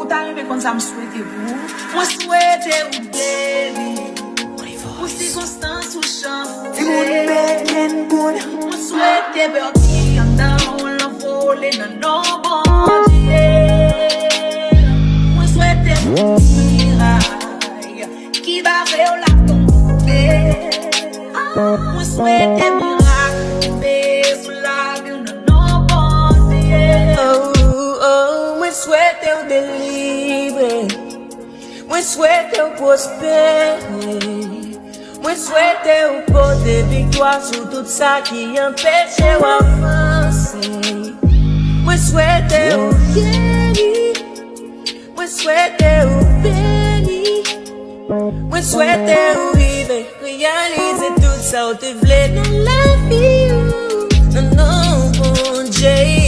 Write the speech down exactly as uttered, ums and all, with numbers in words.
Ta renmen konn sa m swete pou ou. Mwen swete ou geri pou sikonstans ou chanje. Timoun, men, men, moun. Mwen swete Bertie anndan ou l anvole nan non Bondye. Mwen swete miray ki bare w la tonbe. Mwen swete mirak tonbe sou lavi w nan non Bondye. Oh, oh, mwen swete w delivre. Mwen swete w pwospere. Mwen swete w pote viktwa sou tout sa ki anpeche w avanse. Mwen swete w geri. Mwen swete w beni. Mwen swete w rive reyalize tout sa w te vle nan lavi w. Nan non Bondye.